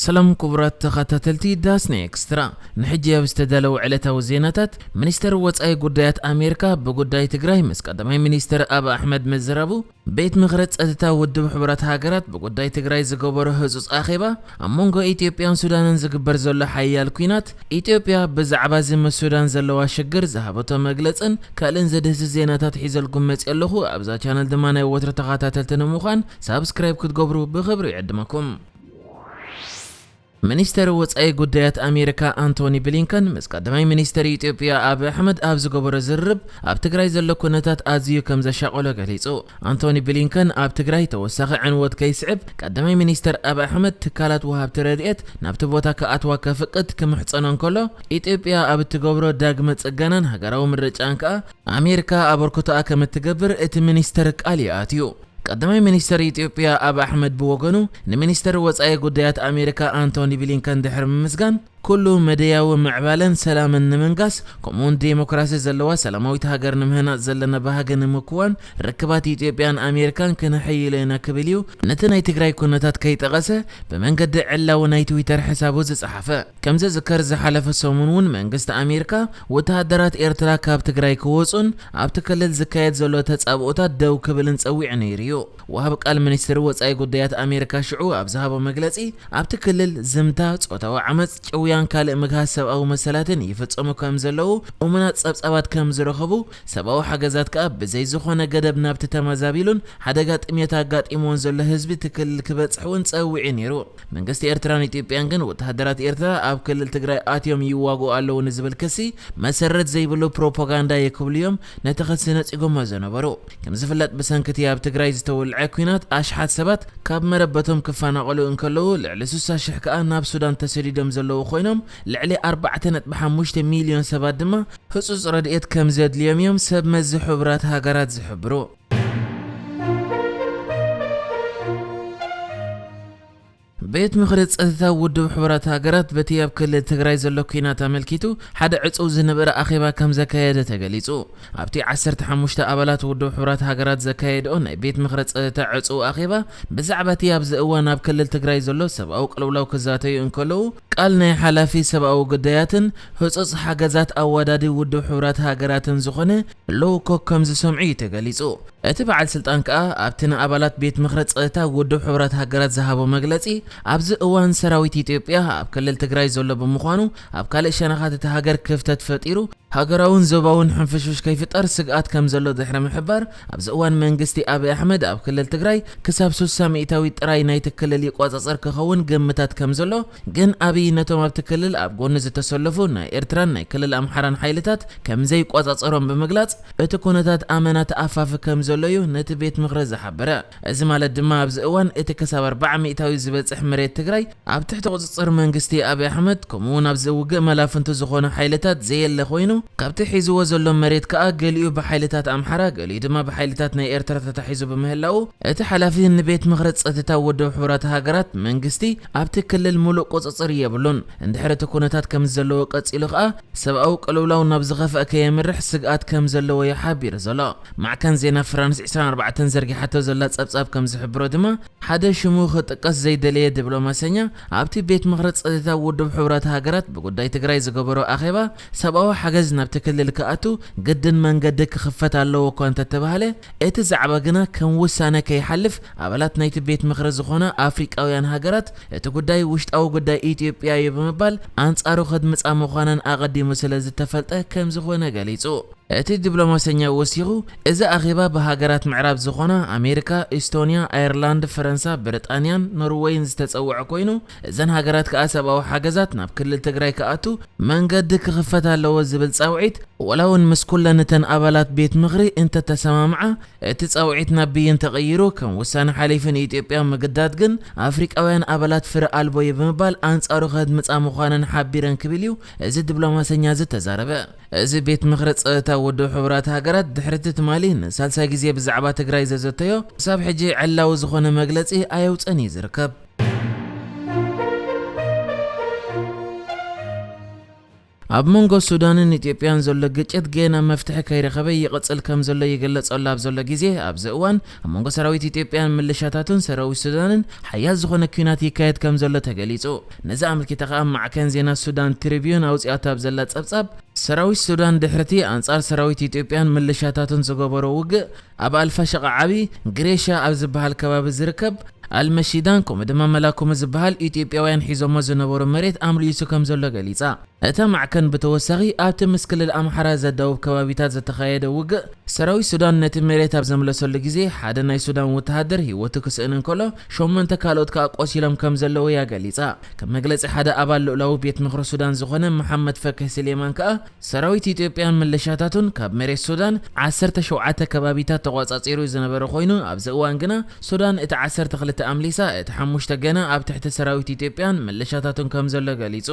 ሰላም ክቡራት ተኸታተልቲ ዳስና ኤክስትራ፣ ንሕጂ ኣብ ዝተዳለዉ ዕለታዊ ዜናታት፣ ሚኒስተር ወጻኢ ጉዳያት ኣሜሪካ ብጉዳይ ትግራይ ምስ ቀዳማይ ሚኒስተር ኣብ ኣሕመድ ምዝራቡ፣ ቤት ምኽሪ ጸጥታ ውድብ ሕቡራት ሃገራት ብጉዳይ ትግራይ ዝገበሮ ህጹጽ ኣኼባ፣ ኣብ መንጎ ኢትዮጵያን ሱዳንን ዝግበር ዘሎ ሓያል ኲናት፣ ኢትዮጵያ ብዛዕባ እዚ ምስ ሱዳን ዘለዋ ሽግር ዝሃበቶ መግለጽን ካልእን ዘድህስስ ዜናታት ሒዘልኩም መጽእ ኣለኹ። ኣብዛ ቻነል ድማ ናይ ወትሮ ተኸታተልቲ ንምዃን ሳብስክራይብ ክትገብሩ ብኽብሪ ይዕድመኩም። ሚኒስተር ወጻኢ ጉዳያት ኣሜሪካ ኣንቶኒ ብሊንከን ምስ ቀዳማይ ሚኒስተር ኢትዮጵያ ኣብይ ኣሕመድ ኣብ ዝገበሮ ዝርርብ፣ ኣብ ትግራይ ዘሎ ኩነታት ኣዝዩ ከም ዘሻቐሎ ገሊጹ። ኣንቶኒ ብሊንከን ኣብ ትግራይ ተወሳኺ ዕንወት ከይስዕብ፣ ቀዳማይ ሚኒስተር ኣብይ ኣሕመድ ትካላት ወሃብቲ ረድኤት ናብቲ ቦታ ክኣትዋ ከፍቅድ ክምሕጸኖ እንከሎ፣ ኢትዮጵያ ኣብ እትገብሮ ዳግመ ጽገናን ሃገራዊ ምርጫን ከኣ ኣሜሪካ ኣበርክቶኣ ከም እትገብር እቲ ሚኒስተር ቃል ይኣትዩ። ቀዳማይ ሚኒስተር ኢትዮጵያ ኣብይ ኣሕመድ ብወገኑ፣ ንሚኒስተር ወጻኢ ጉዳያት ኣሜሪካ ኣንቶኒ ብሊንከን ድሕሪ ምምስጋን፣ ኩሉ መደያዊ ምዕባለን ሰላምን ንምንጋስ፣ ከምኡውን ዴሞክራሲ ዘለዋ ሰላማዊት ሃገር ንምህናጽ ዘለና ባህጊ ንምክዋን፣ ርክባት ኢትዮጵያን ኣሜሪካን ክነሐይሎ ኢና ክብል እዩ ነቲ ናይ ትግራይ ኩነታት ከይጠቐሰ ብመንገዲ ዕላዊ ናይ ትዊተር ሕሳቡ ዝጸሓፈ። ከም ዝዝከር፣ ዝሓለፈ ሰሙን እውን መንግስቲ ኣሜሪካ ወተሃደራት ኤርትራ ካብ ትግራይ ክወጹን ኣብቲ ክልል ዝካየድ ዘሎ ተጻብኦታት ደው ክብልን ጸዊዑ ነይሩ እዩ። ወሃብ ቃል ሚኒስትሪ ወጻኢ ጉዳያት ኣሜሪካ ሽዑ ኣብ ዝሃቦ መግለጺ፣ ኣብቲ ክልል ዝምታ፣ ጾታዊ ዓመጽ፣ ጭውያን ካልእ ምግሃስ ሰብኣዊ መሰላትን ይፍጸሙ ከም ዘለዉ እሙናት ጸብጻባት ከም ዝረኸቡ፣ ሰብኣዊ ሓገዛት ከኣ ብዘይ ዝኾነ ገደብ ናብቲ ተመዛቢሉን ሓደጋ ጥሜት ኣጋጢምዎን ዘሎ ህዝቢ እቲ ክልል ክበጽሕ እውን ጸዊዑ ነይሩ። መንግስቲ ኤርትራን ኢትዮጵያን ግን ወተሃደራት ኤርትራ ኣብ ክልል ትግራይ ኣትዮም ይዋግኡ ኣለዉ ንዝብል ክሲ መሰረት ዘይብሉ ፕሮፓጋንዳ እየ ክብሉ እዮም ነቲ ክሲ ነጺጎሞ ዝነበሩ። ከም ዝፍለጥ ብሰንኪ እቲ ኣብ ትግራይ ዝተወልዐ ኲናት ኣሽሓት ሰባት ካብ መረበቶም ክፈናቐሉ እንከለዉ ልዕሊ ስሳ ሽሕ ከኣ ናብ ሱዳን ተሰዲዶም ዘለዉ ኮይኖም ልዕሊ ኣርባዕተ ነጥቢ ሓሙሽተ ሚልዮን ሰባት ድማ ህጹጽ ረድኤት ከም ዘድልዮም እዮም ሰብ መዚ ሕቡራት ሃገራት ዝሕብሩ። ቤት ምኽሪ ጸጥታ ውድብ ሕቡራት ሃገራት በቲ ኣብ ክልል ትግራይ ዘሎ ኲናት ኣመልኪቱ ሓደ ዕጹው ዝነበረ ኣኼባ ከም ዘካየደ ተገሊጹ። ኣብቲ ዓሰርተ ሓሙሽተ ኣባላት ውድብ ሕቡራት ሃገራት ዘካየድኦ ናይ ቤት ምኽሪ ጸጥታ ዕጹው ኣኼባ ብዛዕባ እቲ ኣብዚ እዋን ኣብ ክልል ትግራይ ዘሎ ሰብኣዊ ቅልውላው ክዛተዩ እንከለዉ ቃል ናይ ሓላፊ ሰብኣዊ ጉዳያትን ህጹጽ ሓገዛት ኣዋዳዲ ውድብ ሕቡራት ሃገራትን ዝኾነ ሎው ኮክ ከም ዝሰምዑ እዩ ተገሊጹ። እቲ በዓል ስልጣን ከኣ ኣብቲ ንኣባላት ቤት ምኽሪ ጸጥታ ውድብ ሕቡራት ሃገራት ዝሃቦ መግለጺ፣ ኣብዚ እዋን ሰራዊት ኢትዮጵያ ኣብ ክልል ትግራይ ዘሎ ብምዃኑ፣ ኣብ ካልእ ሸነኻት እታ ሃገር ክፍተት ፈጢሩ ሃገራውን ዞባውን ሕንፍሽፍሽ ከይፍጠር ስግኣት ከም ዘሎ ድሕሪ ምሕባር፣ ኣብዚ እዋን መንግስቲ ኣብይ ኣሕመድ ኣብ ክልል ትግራይ ክሳብ ስሳ ሚእታዊት ጥራይ ናይቲ ክልል ይቆጻጸር ክኸውን ግምታት ከም ዘሎ፣ ግን ኣብይ ነቶም ኣብቲ ክልል ኣብ ጎኒ ዝተሰለፉ ናይ ኤርትራን ናይ ክልል ኣምሓራን ሓይልታት ከም ዘይቆጻጸሮም ብምግላጽ፣ እቲ ኩነታት ኣመና ተኣፋፊ ከም ዘሎ እዩ ነቲ ቤት ምኽሪ ዝሓበረ። እዚ ማለት ድማ ኣብዚ እዋን እቲ ክሳብ ኣርብዓ ሚእታዊ ዝበጽሕ መሬት ትግራይ ኣብ ትሕቲ ቁጽጽር መንግስቲ ኣብይ ኣሕመድ፣ ከምኡ እውን ኣብዚ ውግእ መላፍንቱ ዝኾኑ ሓይልታት ዘየለ ኮይኑ፣ ካብቲ ሒዝዎ ዘሎ መሬት ከኣ ገሊኡ ብሓይልታት ኣምሓራ፣ ገሊኡ ድማ ብሓይልታት ናይ ኤርትራ ተታሒዙ ብምህላዉ፣ እቲ ሓላፊ ንቤት ምኽሪ ጸጥታ ውድብ ሕቡራት ሃገራት መንግስቲ ኣብቲ ክልል ሙሉእ ቁጽጽር የብሉን። እንድሕር እቲ ኩነታት ከም ዘለዎ ቀጺሉ ከኣ ሰብኣዊ ቅልውላው ናብ ዝኸፍአ ከየምርሕ ስግኣት ከም ዘለዎ እዩ ሓቢሩ ዘሎ። ማዕከን ዜና ፍራንስ ዕስራን ኣርባዕተን ዘርጊሓቶ ዘላ ጸብጻብ ከም ዝሕብሮ ድማ፣ ሓደ ሽሙ ክጥቀስ ዘይደለየ ዲፕሎማሰኛ ኣብቲ ቤት ምኽሪ ጸጥታ ውድብ ሕቡራት ሃገራት ብጉዳይ ትግራይ ዝገበሮ ኣኼባ፣ ሰብኣዊ ሓገዝ ናብቲ ክልል ክኣቱ ግድን መንገዲ ክኽፈት ኣለዎ እኳ እንተተባህለ፣ እቲ ዛዕባ ግና ከም ውሳነ ከይሓልፍ ኣባላት ናይቲ ቤት ምኽሪ ዝኾና ኣፍሪቃውያን ሃገራት እቲ ጉዳይ ውሽጣዊ ጉዳይ ኢትዮጵያ እዩ ብምባል ኣንጻሩ ከድምጻ ምዃነን ኣቐዲሙ ስለ ዝተፈልጠ ከም ዝኾነ ገሊጹ። እቲ ዲፕሎማሰኛ ወሲኹ፣ እዚ ኣኼባ ብሃገራት ምዕራብ ዝኾና ኣሜሪካ፣ ኢስቶንያ፣ ኣየርላንድ፣ ፈረንሳ፣ ብሪጣንያን ኖርወይን ዝተጸውዐ ኮይኑ፣ እዘን ሃገራት ከኣ ሰብኣዊ ሓገዛት ናብ ክልል ትግራይ ክኣቱ መንገዲ ክኽፈት ኣለዎ ዝብል ጻውዒት፣ ወላ እውን ምስ ኩለን እተን ኣባላት ቤት ምኽሪ እንተተሰማምዓ፣ እቲ ጻውዒት ናብ ብይን ተቐይሩ ከም ውሳነ ሓሊፉ ንኢትዮጵያ ምግዳድ ግን ኣፍሪቃውያን ኣባላት ፍረ ኣልቦ እዩ ብምባል ኣንጻሩ ከድምጻ ምዃነን ሓቢረን ክብል እዩ እዚ ዲፕሎማሰኛ ዝተዛረበ። እዚ ቤት ምኽሪ ጸጥታ ውድብ ሕቡራት ሃገራት ድሕሪ እቲ ትማሊ ንሳልሳይ ግዜ ብዛዕባ ትግራይ ዘዘተዮ፣ ክሳብ ሕጂ ዕላዊ ዝኾነ መግለጺ ኣየውጸን እዩ ዝርከብ። ኣብ መንጎ ሱዳንን ኢትዮጵያን ዘሎ ግጭት ገና መፍትሒ ከይረኸበ ይቕጽል ከም ዘሎ ይግለጸሉ ኣብ ዘሎ ግዜ፣ ኣብዚ እዋን ኣብ መንጎ ሰራዊት ኢትዮጵያን ምልሻታቱን ሰራዊት ሱዳንን ሓያል ዝኾነ ኲናት ይካየድ ከም ዘሎ ተገሊጹ። ነዚ ኣመልኪታ ከኣ ማዕከን ዜና ሱዳን ትሪቢዩን ኣውጺኣቶ ኣብ ዘላ ጸብጻብ፣ ሰራዊት ሱዳን ድሕርቲ ኣንጻር ሰራዊት ኢትዮጵያን ምልሻታቱን ዝገበሮ ውግእ ኣብ ኣልፋሸቃ ዓቢ ግሬሻ ኣብ ዝበሃል ከባቢ ዝርከብ ኣልመሺዳን ከምኡ ድማ መላኩሙ ዝበሃል ኢትዮጵያውያን ሒዞሞ ዝነበሩ መሬት ኣምልሱ ከም ዘሎ ገሊጻ። እታ ማዕከን ብተወሳኺ ኣብቲ ምስ ክልል ኣምሓራ ዘዳውብ ከባቢታት ዝተኻየደ ውግእ ሰራዊት ሱዳን ነቲ መሬት ኣብ ዘምለሰሉ ግዜ ሓደ ናይ ሱዳን ወተሃደር ህይወቱ ክስእን እንከሎ ሸሞንተ ካልኦት ከኣ ቆሲሎም ከም ዘለዉ እያ ገሊጻ። ከም መግለጺ ሓደ ኣባል ልኡላዊ ቤት ምኽሪ ሱዳን ዝኾነ መሓመድ ፈክህ ስሌማን ከኣ ሰራዊት ኢትዮጵያን ምልሻታቱን ካብ መሬት ሱዳን ዓሰርተ ሸውዓተ ከባቢታት ተቖጻጺሩ ዝነበረ ኮይኑ ኣብዚ እዋን ግና ሱዳን እቲ ዓሰርተ ክልተ ኣምሊሳ እቲ ሓሙሽተ ገና ኣብ ትሕቲ ሰራዊት ኢትዮጵያን ምልሻታቱን ከም ዘሎ ገሊጹ።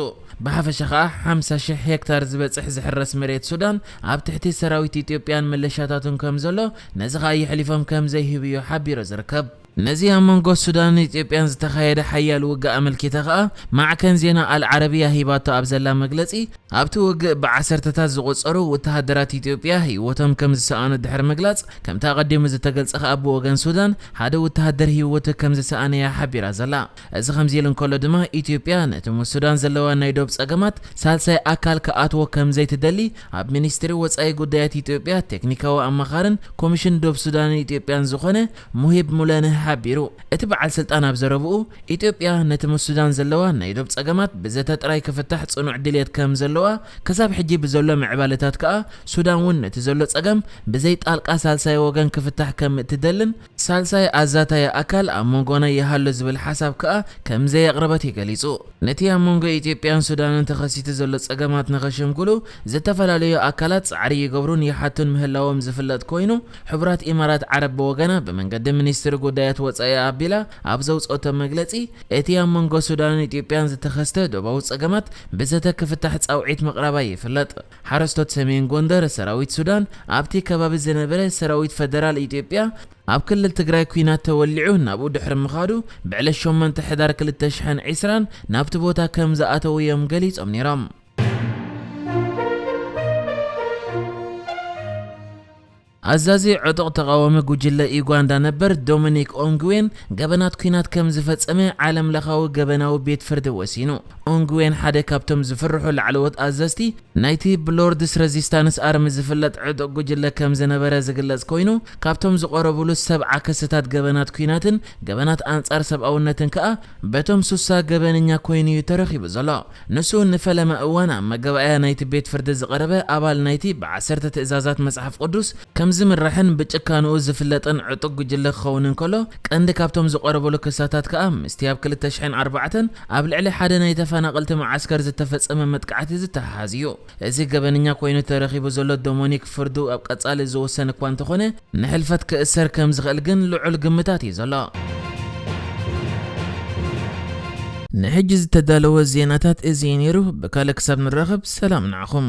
ብሓፈሻ ከኣ ሓምሳ ሽሕ ሄክታር ዝበጽሕ ዝሕረስ መሬት ሱዳን ኣብ ትሕቲ ሰራዊት ኢትዮጵያን ምልሻታቱን ከም ዘሎ፣ ነዚ ከኣ የሕሊፎም ከም ዘይህብዮ ሓቢሩ ዝርከብ። ነዚ ኣብ መንጎ ሱዳንን ኢትዮጵያን ዝተኻየደ ሓያል ውግእ ኣመልኪታ ከኣ ማዕከን ዜና ኣልዓረብያ ሂባቶ ኣብ ዘላ መግለጺ፣ ኣብቲ ውግእ ብዓሰርተታት ዝቑጸሩ ወተሃደራት ኢትዮጵያ ህይወቶም ከም ዝሰኣኑ ድሕሪ ምግላጽ፣ ከምቲ ኣቐዲሙ ዝተገልጸ ከኣ ብወገን ሱዳን ሓደ ወተሃደር ህይወቱ ከም ዝሰኣነ እያ ሓቢራ ዘላ። እዚ ከምዚ ኢሉ እንከሎ ድማ፣ ኢትዮጵያ ነቲ ምስ ሱዳን ዘለዋ ናይ ዶብ ጸገማት ሳልሳይ ኣካል ክኣትዎ ከም ዘይትደሊ ኣብ ሚኒስትሪ ወጻኢ ጉዳያት ኢትዮጵያ ቴክኒካዊ ኣማኻርን ኮሚሽን ዶብ ሱዳንን ኢትዮጵያን ዝኾነ ሙሂብ ሙለንህ ሓቢሩ። እቲ በዓል ስልጣን ኣብ ዘረብኡ፣ ኢትዮጵያ ነቲ ምስ ሱዳን ዘለዋ ናይ ዶብ ጸገማት ብዘተ ጥራይ ክፍታሕ ጽኑዕ ድልየት ከም ዘለዋ፣ ክሳብ ሕጂ ብዘሎ ምዕባለታት ከኣ ሱዳን እውን ነቲ ዘሎ ጸገም ብዘይ ጣልቃ ሳልሳይ ወገን ክፍታሕ ከም እትደልን ሳልሳይ ኣዛታይ ኣካል ኣብ መንጎና ይሃሉ ዝብል ሓሳብ ከኣ ከም ዘየቕረበት እዩ ገሊጹ። ነቲ ኣብ መንጎ ኢትዮጵያን ሱዳንን ተኸሲቱ ዘሎ ጸገማት ንኸሸምግሉ ዝተፈላለዩ ኣካላት ጻዕሪ ይገብሩን ይሓቱን ምህላዎም ዝፍለጥ ኮይኑ፣ ሕቡራት ኢማራት ዓረብ ብወገና ብመንገዲ ሚኒስትሪ ጉዳያት ወጻኢ ኣቢላ ኣብ ዘውጽኦቶ መግለጺ፣ እቲ ኣብ መንጎ ሱዳንን ኢትዮጵያን ዝተኸስተ ዶባዊ ጸገማት ብዘተ ክፍታሕ ጻውዒት ምቕራባ ይፍለጥ። ሓረስቶት ሰሜን ጎንደር ሰራዊት ሱዳን ኣብቲ ከባቢ ዝነበረ ሰራዊት ፈደራል ኢትዮጵያ ኣብ ክልል ትግራይ ኲናት ተወሊዑ ናብኡ ድሕሪ ምኻዱ ብዕለት ሸሞንተ ሕዳር ክልተ ሽሕን ዕስራን ናብቲ ቦታ ከም ዝኣተዉ እዮም ገሊጾም ነይሮም። ኣዛዚ ዕጡቕ ተቓዋሚ ጉጅለ ዩጋንዳ ነበር ዶሚኒክ ኦንግዌን ገበናት ኲናት ከም ዝፈጸመ ዓለም ለኻዊ ገበናዊ ቤት ፍርዲ ወሲኑ። ኦንግዌን ሓደ ካብቶም ዝፍርሑ ላዕለዎት ኣዘዝቲ ናይቲ ብሎርድስ ረዚስታንስ ኣርሚ ዝፍለጥ ዕጡቕ ጉጅለ ከም ዝነበረ ዝግለጽ ኮይኑ፣ ካብቶም ዝቐረብሉ ሰብዓ ክስታት ገበናት ኲናትን ገበናት ኣንጻር ሰብኣውነትን ከኣ በቶም ሱሳ ገበነኛ ኮይኑ እዩ ተረኺቡ ዘሎ። ንሱ ንፈለማ እዋን ኣብ መገባእያ ናይቲ ቤት ፍርዲ ዝቐረበ ኣባል ናይቲ ብዓሰርተ ትእዛዛት መጽሓፍ ቅዱስ ከም ዝምረሕን ብጭካንኡ ዝፍለጥን ዕጡቕ ጉጅለ ክኸውን እንከሎ፣ ቀንዲ ካብቶም ዝቐረበሉ ክሳታት ከኣ ምስቲ ኣብ ክልተ ሽሕን ኣርባዕተን ኣብ ልዕሊ ሓደ ናይ ተፈናቐልቲ መዓስከር ዝተፈጸመ መጥቃዕቲ ዝተሓሓዝ እዩ። እዚ ገበነኛ ኮይኑ ተረኺቡ ዘሎ ዶሞኒክ ፍርዱ ኣብ ቀጻሊ ዝውሰን እኳ እንተኾነ፣ ንሕልፈት ክእሰር ከም ዝኽእል ግን ልዑል ግምታት እዩ ዘሎ። ንሕጂ ዝተዳለወ ዜናታት እዚ እዩ ነይሩ። ብካልእ ክሳብ ንራኸብ ሰላም ንዓኹም።